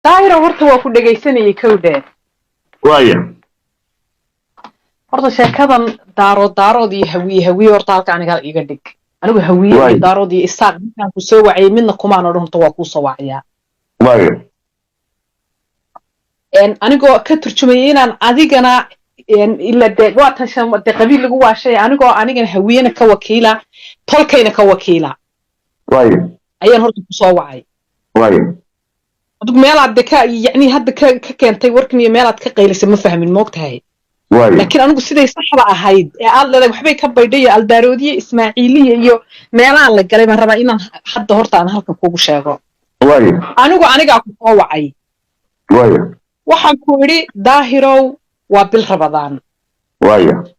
Daahiro, horta waa ku dhegaysanayay, kowdhe. Waaya. Horta sheekadan Daarood, Daarood iyo Hawiye, Hawiye, horta halka aniga iga dhig. Anigu Hawiye iyo Daarood iyo Isaaq markaan ku soo wacayay midna kumaan odhan. Horta waa kuu soo wacayaa. Anigoo ka turjumayay inaan adigana ila dee waa tan dee qabiil lagu waashay, anigoo anigana Hawiyena ka wakiila, tolkayna ka wakiila ayaan horta ku soo wacay. Adigu meelaad de ka, yacni, hadda ka keentay warkan iyo meelaad ka qaylisay ma fahmin, moogtahay? Laakiin anigu siday saxda ahayd ee aad leedahay waxbay ka baydhay iyo Aldaaroodiye, Ismaaciiliya iyo meelaha la galay baan rabaa inaan hadda horta aan halkan kugu sheego. Anigu anigaa ku soo wacay. Waxaan ku idhi, "Daahirow, waa bil Rabadaan."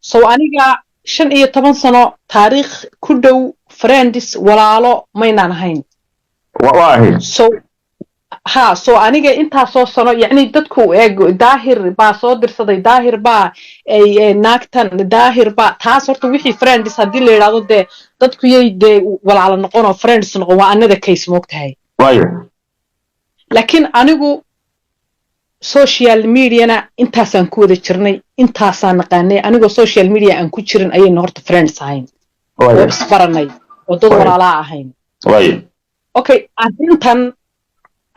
So aniga 15 sano taariikh ku dhow friends, walaalo maynaan ahayn? Waa ahayd. So ha, so aniga intaasoo sano, yacni, dadku eeg, Daahir baa soo dirsaday, Daahir baa ay naagtan, Daahir baa taas. Horta wixii friends haddii la yidhaahdo, dee dadku yay dee walaalo noqon oo friends noqon, waa another case, moogtahay? Laakiin anigu social mediana intaasaan ku wada jirnay, intaasaan naqaanay. Anigoo social media aan ku jirin ayaynu horta friends ahayn oo isbaranay oo dad walaalaa ahayn. Okay, arrintan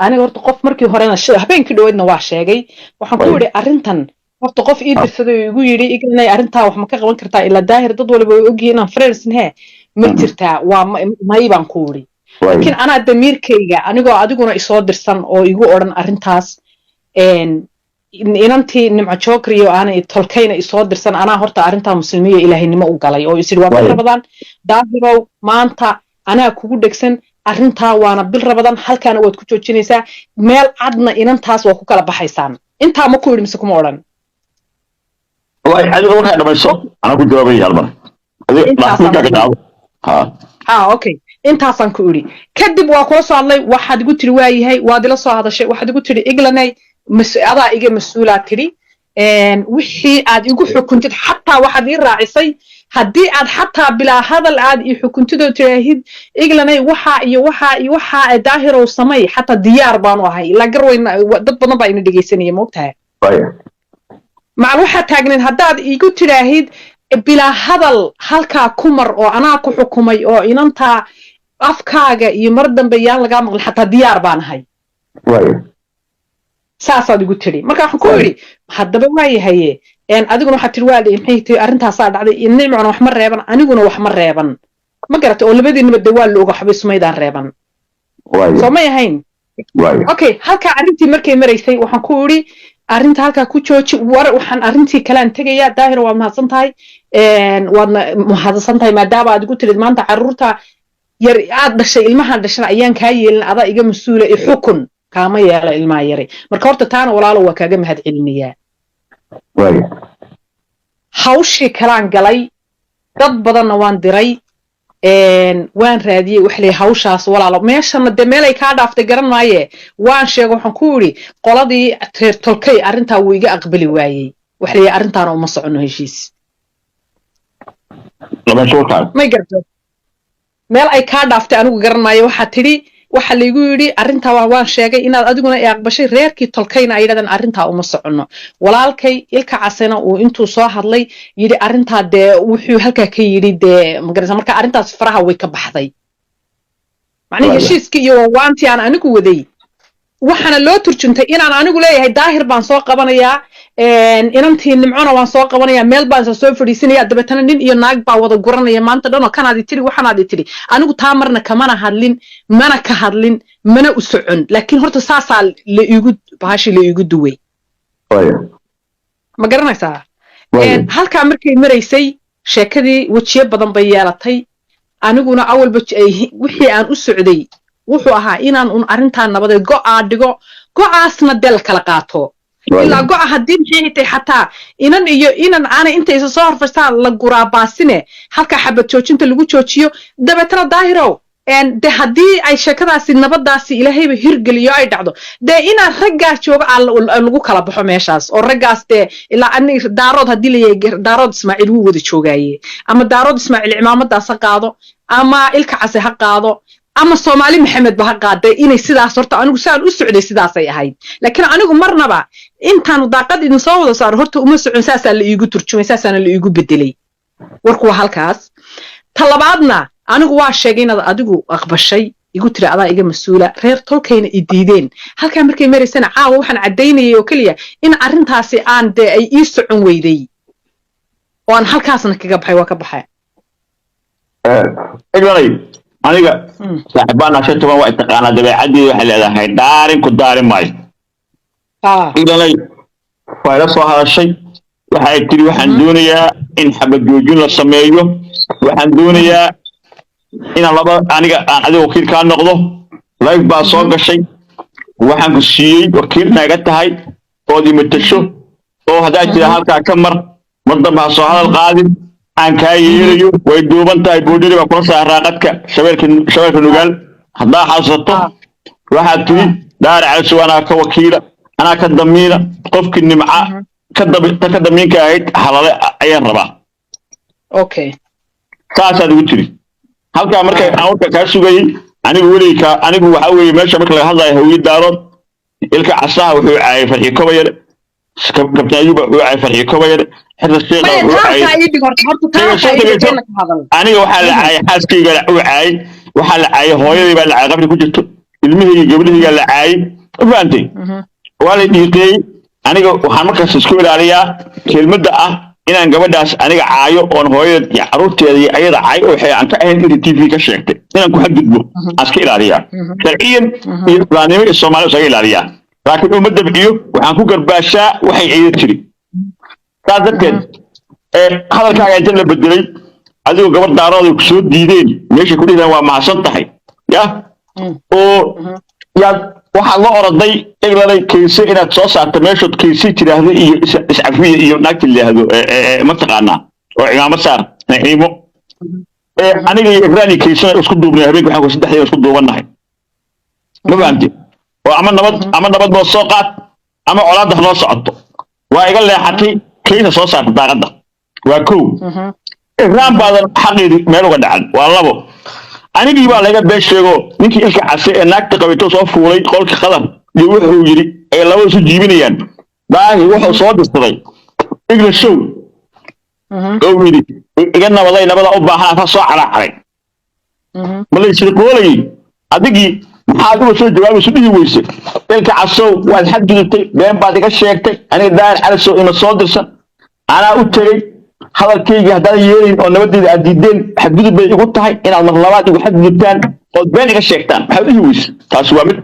aniga horta qof markii horena habeenkii dhaweydna waa sheegay. Waxaan ku idhi, arrintan horta qof ii dirsaday oo igu yidhi, "Iglanay, arrintaa wax ma ka qaban kartaa? Ilaa Daahir dad waliba way ogyihiin inaan friends nahe, ma jirtaa?" Waa may baan ku idhi. Laakiin anaa damiirkayga, anigoo adiguna isoo dirsan oo igu odhan arrintaas, inantii Nimco Joker iyo aanay tolkayna isoo dirsan, anaa horta arrintaa muslimiyo ilaahaynimo u galay oo isidhi, "Waa bil Rabadaan, Daahirow, maanta anaa kugu dhegsan arrintaa, waana bil Rabadan, halkaana waad ku joojinaysaa, meel cadna inantaas waa ku kala baxaysaan." Intaa ma ku idhi mise kuma odhan? Waay, adiga markaa dhamayso anaa ku jawaabaya hal mar. Adiga Intaasaan ka qaado ha. Ha, okay, intaasaan ku idhi. Kadib waa kula soo hadlay. Waxaad igu tiri, "Waayahay." Waad ila soo hadashay. Waxaad igu tiri, "Iglanay, adaa iga mas-uulaa," tidhi, "wixii aad igu xukuntid." Xataa waxaad ii raacisay, haddii aad xataa bilaa hadal aad ii xukuntid oo tiraahid, "Iglanay, waxaa iyo waxaa iyo waxaa ee Daahirow samay," xataa diyaar baanu ahay. Ilaa garweyna dad badan baa ina dhegaysanaya, moogtahay? Macal waxaad taagneed, haddaad igu tidhaahid bilaa hadal halkaa ku mar oo anaa ku xukumay oo inantaa afkaaga iyo mar dambe yaan lagaa maqlin, xataa diyaar baan ahay. Saasaad igu tidhi. Marka waxaan ku idhi, "Haddaba waayahaye." Adiguna waxaad tidhi, waa maxay tihi, arrintaasaa dhacday, Nimcuna wax ma reeban, aniguna wax ma reeban, ma garatay? Oo labadiinaba dee waa la oga, waxba isumaydaan reeban. Soo may ahayn? Okay, halkaa arrintii markay maraysay waxaan ku idhi, "Arrinta halkaa ku jooji." War waxaan arrintii kalaan tegayaa. Daahir, waad mahadsan tahay, waadna mahadsan tahay maadaama aad igu tirid, "Maanta carruurta yar aad dhashay, ilmahaan dhashana ayaan kaa yeelin, adaa iga mas-uula, i xukun, kaama yeelo ilmaha yaray." Marka horta taana, walaalo, waa kaaga mahad celinayaa. Hawshii kalaan galay, dad badanna waan diray, waan raadiyey. Waxa leeyahay hawshaas, walaalo, meeshana dee meelay kaa dhaaftay garan maaye. Waan sheegay, waxaan ku idhi, qoladii reer tolkay arrintaa wuu iga aqbali waayey. Waxa leeyahay, arrintaana uma soconno heshiis. Dhamayso warkaaga. May garto meel ay kaa dhaaftay, anigu garan maayo. Waxaa tidhi, waxa laygu yidhi arrintaa waan sheegay inaad adiguna i aqbashay, reerkii tolkayna ay yidhahdeen, "Arrintaa uma soconno." Walaalkay Ilka Casena uu intuu soo hadlay yidhi arrintaa dee wuxuu halkaa ka yidhi dee magaraysa. Marka arrintaas faraha way ka baxday, macnihi heshiiskii iyo waantii aan anigu waday waxaana loo turjuntay inaan anigu leeyahay, "Daahir baan soo qabanayaa, inantii Nimcona waan soo qabanayaa, meel baan isa soo fadhiisanaya, dabeetana nin iyo naag baa wada guranaya maanta dhan oo kanaad tiri, waxanaad tiri." Anigu taa marna kamana hadlin, mana ka hadlin, mana u socon. Laakiin horta saasaa la iigu bahashi la iigu duway. Ma garanaysaa? Halkaa markay maraysay sheekadii wejiyo badan bay yeelatay. Aniguna awalba wixii aan u socday wuxuu ahaa inaan un arrintaa nabadeed go'aa dhigo, go'aasna dee la kala qaato. Ilaa go'a haddii maxay tahay, xataa inan iyo inan aanay inta isa soo horfastaan la guraabaasine, halkaa xabad joojinta lagu joojiyo. Dabeetana, Daahirow, de haddii ay sheekadaasi nabadaasi Ilaahayba hirgeliyo ay dhacdo, dee inaan raggaas joogo aa lagu kala baxo meeshaas oo raggaas dee ilaa ani Daarood haddii la yahay, Daarood Ismaaciil wuu wada joogaaye, ama Daarood Ismaaciil cimaamadaas ha qaado ama Ilka Case ha qaado. Ama Soomaali Maxamed ba ha qaaday inay sidaas. Horta anigu saan u socday sidaasay ahayd, laakiin anigu marnaba intaanu daaqad idin soo wada saaro horta uma socon. Saasaa la iigu turjumay, saasaana la iigu bedelay. Warku waa halkaas. Ta labaadna, anigu waa sheegay inaad adigu aqbashay, igu tiri adaa iga mas-uula, reer tolkayna i diideen. Halkaa markay maraysana, caawa waxaan caddaynayay oo keliya in arrintaasi aan dee ay ii socon weyday oo aan halkaasna kaga baxay. Waa ka baxay. Eglanay, aniga saaxiibaan 15 waa taqaanaa, dabeecaddeeda waxay leedahay dhaarin ku daarin maayo. Eglanay waa ila soo hadashay, waxay tiri waxaan doonayaa in xabad joojin la sameeyo, waxaan doonayaa inaan laba aniga aan adiga wakiil kaa noqdo. Live baa soo gashay, waxaan ku siiyey wakiilna iga tahay ood imatasho, oo haddaad tira halkaa ka mar, mar dambe ha soo hadal qaadin, aan kaa yeelayo. Way duuban tahay, boodhiri baa kula saaraa qadka shabeelka, shabeelka Nugaal haddaa xasuusato. Waxaad tiri Daari Calisow anaa ka wakiila, anaa ka damiina, qofkii Nimca ka ka damiinka ahayd halale ayaan rabaa. Saasaad igu tiri. Halkaa marka aan warka kaa sugayey, anigu weligay kaa anigu waxa weeye meesha marka laga hadlayo Hawiye Daarood, Ilka Casaha wuxuu caayay Farxi Kobayare, Kabtan Ayuba wuxuu caayay Farxi Kobayare, Xirta Sheekha Maya, wuxuu taasaa caayay ii dhig horta, horta taasaa ii dhig, ka hadal. Aniga waxaa la caayay xaaskayga uu caayay, waxaa la caayay hooyadii baa la caayay, qabri ku jirto, ilmihayga, gabdhahayga la caayay, ma fahantay? Waa la dhiiqeeyey. Aniga waxaan markaas isku ilaaliyaa kelmadda ah inaan gabadhaas aniga caayo oon hooyada iyo carruurteeda iyo ayada caayo oo waxay aan ka ahayn inta TV ka sheegtay inaan ku xadgudbo aan iska ilaaliyaa, sharciyan iyo islaamnimo iyo Soomaali isaga ilaaliyaa, laakiin uma dabciyo. Waxaan ku garbaashaa waxay ciido tiri. Saas darteed hadalkaaga inta la bedelay, adigoo gabadh Daarooda ku soo diideen meeshay ku dhihdeen waa mahadsan tahay ya oo yaad waxaad la oroday Eglalay Kayse inaad soo saarto meeshood Kayse tiraahdo iyo iscafiya iyo naagta yidhaahdo mataqaanaa oo cimaamad saar Naxiimo. Aniga iyo Ibrahim iyo Kaysena isku duubnay habeenka, waxaan ku saddexdeen isku duubannahay, ma fahamti? Oo ama nabad ama nabad noo soo qaad ama colaadda noo socoto. Waa iga leexatay, Kaysa soo saarta daaqadda, waa kow. Ibrahim baadan xaqeedii meel uga dhacan, waa labo. Anigii baa laga been sheego, ninkii Ilka Case ee naagta qabayto soo fuulay qolka Qadar iyo wuxuu yidhi ay labada isu jiibinayaan. Daahi wuxuu soo dirsaday Igla Show oo yidhi iga nabaday, nabada u baahan ka soo caraacaray. Ma la isriqoolayay? Adigii maxaad uga soo jawaabaysu dhihi weyse Ilka Casow waad xadgudubtay, been baad iga sheegtay, aniga Daahir Calisow ima soo dirsan, anaa u tegey hadalkaygii, haddaadan yeelayn oo nabadeyda aad diideen, xadgudub bay igu tahay inaad mar labaad igu xadgudubtaan ood been iga sheegtaan. Maxaad dhihi weyse? Taasi waa mid.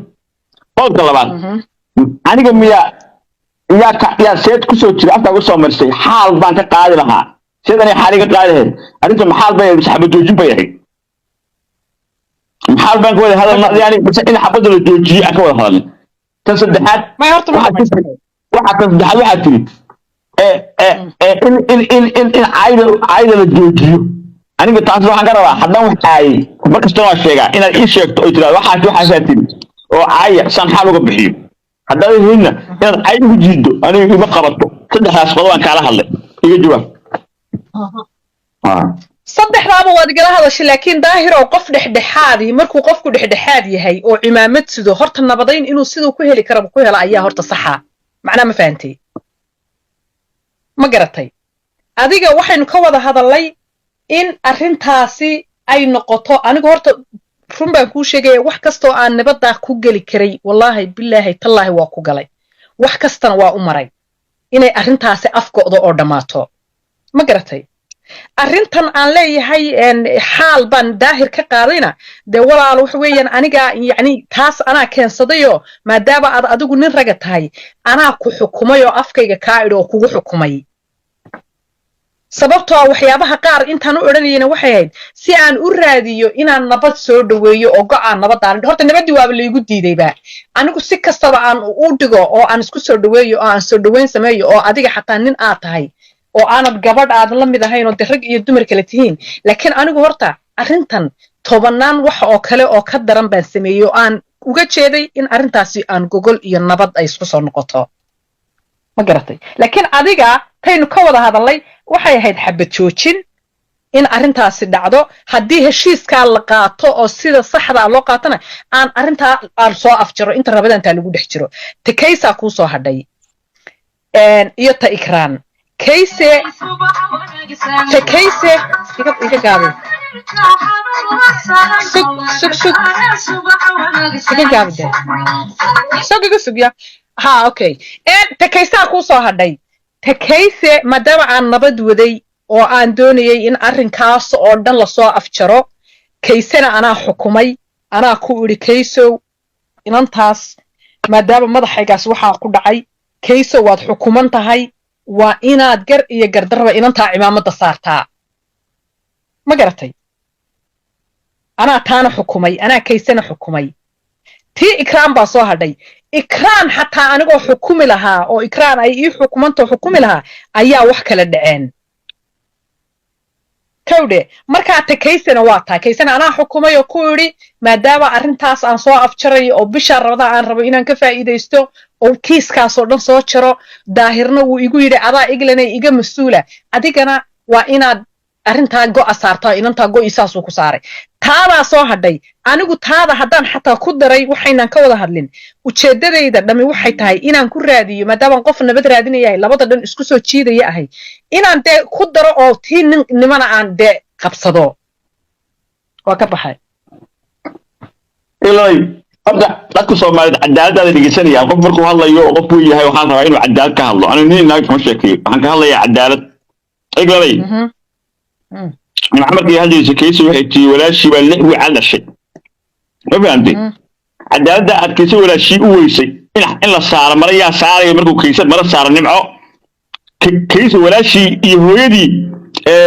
Qodobka labaad, aniga miyaa yaa ka yaa seed kusoo jira afkaa kusoo marisay xaal baan ka qaadi lahaa, seed aniga xaal iga qaadi lahayd? Arrinta maxaal bay ahayd, xabad joojin bay ahayd? Maxaal baan ka wada hadalna yani base in xabadda la joojiyo aan ka wada hadalnay. Tan saddexaad, May, horta ma waxaad dhamaysatay. Waxaa tan saddexaad waxaad tiri in caayda la joojiyo. Aniga taas waxaan ka rabaa, haddaan wax caayay, mar kastana waa sheegaa, inaad ii sheegto oy tiraahdo waxaas waxaasaa tiri oo caaya saan xaal uga bixiyo. Haddaad hayna inaad caay ugu jiido aniga ima qabato. Saddexdaas qodob aan kaala hadlay, iga jawaab. Saddexdaaba waad igala hadashay, laakiin Daahirow, qof dhexdhexaadi markuu qofku dhexdhexaad yahay oo cimaamad sido, horta nabadayn inuu siduu ku heli karaba ku helo ayaa horta saxa. Macnaa ma fahantay? Ma garatay? Adiga waxaynu ka wada hadalnay in arrintaasi ay noqoto. Anigu horta run baan kuu sheegaya, wax kastoo aan nabaddaa ku geli karay, wallaahi bilaahi tallaahi, waa ku galay, wax kastana waa u maray inay arrintaasi afgo'do oo dhammaato. Ma garatay? Arrintan aan leeyahay xaal baan Daahir ka qaadayna, dee walaal, waxa weeyaan anigaa yacni taas anaa keensadayoo, maadaama aad adigu nin raga tahay, anaa ku xukumay oo afkayga kaa idhi oo kugu xukumay. Sababtoo ah waxyaabaha qaar intaan u odhanayana waxay ahayd si aan u raadiyo inaan nabad soo dhoweeyo oo go'aan nabadaan. Horta nabaddii waaba laygu diidayba. Anigu si kastaba aan u dhigo oo aan isku soo dhoweeyo oo aan soo dhoweyn sameeyo, oo adiga xataa nin aad tahay oo aanad gabadh aadan la mid ahayn oo de rag iyo dumar kale tihiin, laakiin anigu horta arrintan tobanaan wax oo kale oo ka daran baan sameeyey oo aan uga jeeday in arrintaasi aan gogol iyo nabad ay isku soo noqoto. Ma garatay? Laakiin adiga taynu ka wada hadalnay waxay ahayd xabad joojin. In arrintaasi dhacdo, haddii heshiiskaa la qaato oo sida saxda loo qaatona, aan arrintaa aan soo afjaro inta rabadantaa lagu dhex jiro. Ta Kaysaa kuu soo hadhay iyo ta Ikraan Kayse. Ta Kayse iga gaabay. Sug, sug, sug, iga gaabi de, sug, iga sugya. Ha, okay. Ta Kaysaa kuu soo hadhay. Ta Kayse, maadaama aan nabad waday oo aan doonayay in arrinkaas oo dhan lasoo afjaro, Kaysena anaa xukumay, anaa ku idhi, "Kaysow, inantaas maadaama madaxaygaas waxaa ku dhacay, Kaysow, waad xukuman tahay, waa inaad gar iyo gardarraba inantaa cimaamadda saartaa." Ma garatay? Anaa taana xukumay, anaa Kaysena xukumay. Tii Ikraan baa soo hadhay. Ikraan xataa anigoo xukumi lahaa oo Ikraan ay ii xukumantoo xukumi lahaa ayaa wax kala dhaceen kowdhe. Markaa ta Kaysena waa tahay, Kaysena anaa xukumay oo ku idhi, maadaama arrintaas aan soo afjarayo oo bishaa rabada aan rabo inaan ka faa'iidaysto oo kiiskaasoo dhan soo jaro, Daahirna wuu igu yidhi, "Adaa Iglanay iga mas-uula, adigana waa inaad arrintaa go'a saartaa." Inantaa go'i saasuu ku saaray. Taadaa soo hadhay. Anigu taada haddaan xataa ku daray waxaynan ka wada hadlin, ujeeddadayda dhammi waxay tahay inaan ku raadiyo, maadaamaan qof nabad raadinayahay, labada dhan isku soo jiidaya ahay, inaan dee ku daro oo tii nin nimana aan dee qabsado. Waa ka baxay. Ilay horta dadka Soomaaliyeed cadaaladdaada dhegeysanayaan. Qof markuu hadlayo oo qof uu yahay, waxaan rabaa inuu cadaalad ka hadlo. Anigu nin naag kama sheekeeyo, waxaan ka hadlayaa cadaalad. Iglalay, Nimco markii hadlaysa, Kayse waxay tii walaashii baa 6 wiical dhashay. Ma fahamtay? Cadaaladda aad Kayse walaashii u weysay in la saaro mara, yaa saaraya markuu Kayse mara saaro Nimco? Kayse walaashii iyo hooyadii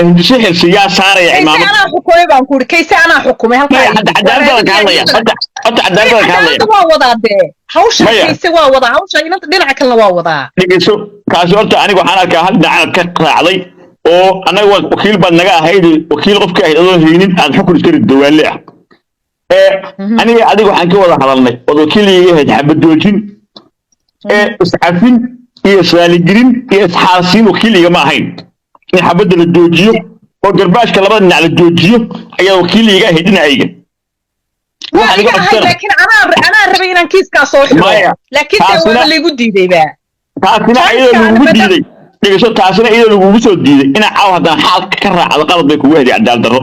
Hindise Xirsi yaa saaraya Kayse cimaamad? Anaa xukumay baan ku uri. Kayse anaa xukumay halkaa. Maya, hadda cadaaladda ka hadlaya, hadda hadda cadaaladda ka hadlaya. Cadaaladda waa wadaa dee hawsha. Maya. Kayse waa wadaa hawsha, inanta dhinaca kalena waa wadaa. Dhegeyso, kaasi horta aniga waxaan arkaa hal dhinacaad ka raacday oo annaga wakiil baad naga ahayd. Wakiil qofka ahayd adoon haynin aad xukun iska riddo waale ah. Ee aniga adiga waxaan ka wada hadalnay ood wakiil iiga ahayd xabadoojin ee iscafin iyo israaligelin iyo isxaasiin. Wakiil igama ahayn in xabadda la joojiyo oo garbaashka labada dhinac la joojiyo ayaa wakiil iiga ahayd dhinacayga. Waa Waxaan iga iga ahayd, codsana laakiin anaa rabay inaan kiiskaa soo xiro. Maya, laakiin dee taasina waaba laygu diidayba. Taasina iyadoo Jaaniska lagugu diiday, dhegeyso, taasina iyadoo lagugu soo diiday inaa caaw haddana xaalka ka raacdo qalad bay kugu heli, cadaalad darro.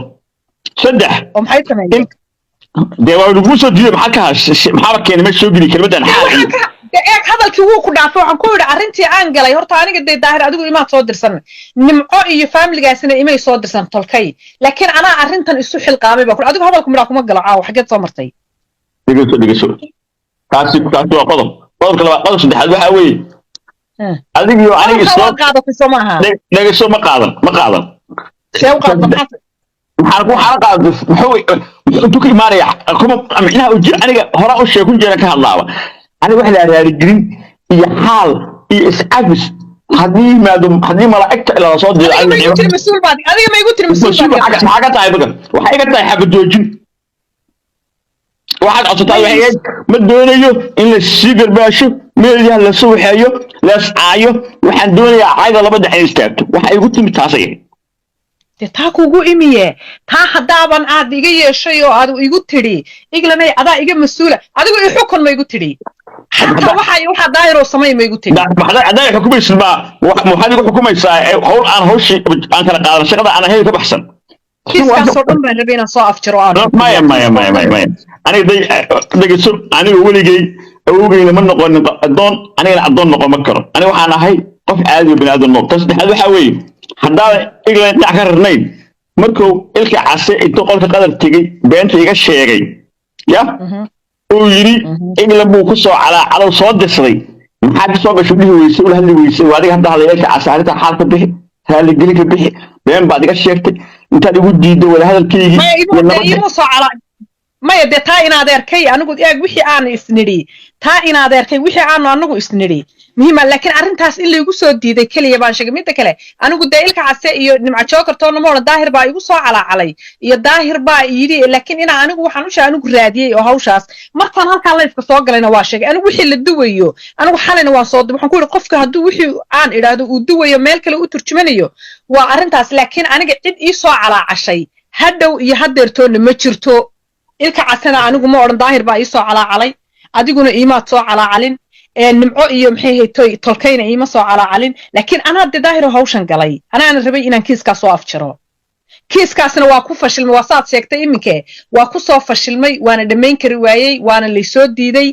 Saddex Oo maxay sameeyeen? In dee waa lagugu soo diiday, maxaa ka maxaaba keenay meesha soo geli kelmaddan xaal Waxaan iyo ka de eeg, hadalkii wuu ku dhaafay. Waxaan ku yidhi arrintii aan galay horta aniga dee Daahir adigu imaad soo dirsan, Nimco iyo faamiligaasina imay soo dirsan tolkay, laakiin anaa arrintan isu xilqaamay baa ku. Adigu hadalku midhaa kuma galo caawa. Xageed soo martay? Dhegeyso, dhegeyso, taasi waa qodob. Qodobka labaad, qodob saddexaad waxaa weeye adigiyo aniga Qodobka isoo waad qaadatay, soo maaha? Dhegeyso, ma qaadan, ma qaadan. See u qaadata? Maxaa Maxaan ku xala qaaday? Muxuu intuu ka imaanaya kuma micnaha uji aniga horaa u sheekun jeera ka hadlaaba. Aniga wax la raaligelin iyo xaal iyo iscafis haddii yimaado, haddii malaa'igta ila soo diro Adiga ma igu tiri mas-uul baad? Adiga ma igu tiri mas-uul mas-uul baad? Maxaa ka tahay marka? Waxay iga tahay xabad joojin. Waxaad codsataa waxay ahayd, ma doonayo in la sii garbaasho, meelyaha la suwaxeeyo, la iscaayo. Waxaan doonayaa cayda laba dhex in istaagto. Waxa igu timid taasay ahayd. Dee taa kugu imiye. Taa haddaaban aad iga yeeshay oo aad igu tidhi, "Iglanay, adaa iga mas-uula, adigu i xukun," ma igu tidhi? Xataa waxaa Daahiroo samay ma igu tidhi? Haddaa xukumaysid, ma waxaad igu xukumaysaa hawl aan hawshii aan kala qaadan, shaqada aan ahayn ka baxsan? Kiiskaasoo dhan baan rabay inaan soo afjaro aan Maya, maya, maya, maya, maya. Aniga dhegeyso, aniga weligay awowgeyna ma noqonin addoon, anigana addoon noqon ma karo. Aniga waxaan ahay qof caadi oo bini'aadam nool. Ta saddexaad waxaa weeye, haddaadan England dhinac ka rarnayn, markuu Ilka Case intuu qolka Qadar tegey beenta iga sheegay ya uu yidhi England buu ku soo calaacalow soo dirsaday, maxaa ka soo gasho dhihi weysay, ula hadli weysay? Waa adiga hadda hadlay. Ilka Case arrintaa xaal ka bixi, raalligelin ka bixi. Been baad iga sheegtay intaad igu diiddo wada hadalkaygii Maya, iyo imuu dee nabadda. Imuu soo calaa. Maya, dee taa in adeerkay anigu eeg wixii aan isnidhi Taa in adeerkay wixii aanu anagu isnidhi muhiima, laakiin arrintaas in laygu soo diiday keliya baan sheegay. Midda kale, anigu dee Ilka Case iyo Nimco Jokertoona ma odhan Daahir baa igu soo calaacalay iyo Daahir baa yidhi, laakiin inaa anigu waxaan u sheegay, anigu raadiyey oo hawshaas markaan halkaa live-ka soo galayna waa sheegay. Anigu wixii la duwayo, anigu xalayna waan soo, waxaan ku yidhi qofka hadduu wixii aan idhaahdo uu duwayo, meel kale u turjumanayo, waa arrintaas. Laakiin aniga cid ii soo calaacashay hadhow iyo haddeertoonna ma jirto. Ilka Casena anigu ma odhan Daahir baa ii soo calaacalay, adiguna iimaad soo calaacalin, Nimco iyo maxay ahayd tolkayna iima soo calaacalin. Laakiin anaa dee Daahiro hawshan galay, anaana rabay inaan kiiskaas soo afjaro. Kiiskaasna waa ku fashilmay, waa saad sheegtay iminke, waa ku soo fashilmay, waana dhammayn kari waayey, waana laysoo diiday,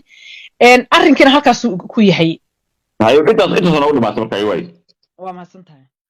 arrinkiina halkaasuu ku yahay. Hayo, intaas noogu dhamaatay marka waay. Waa mahadsan tahay.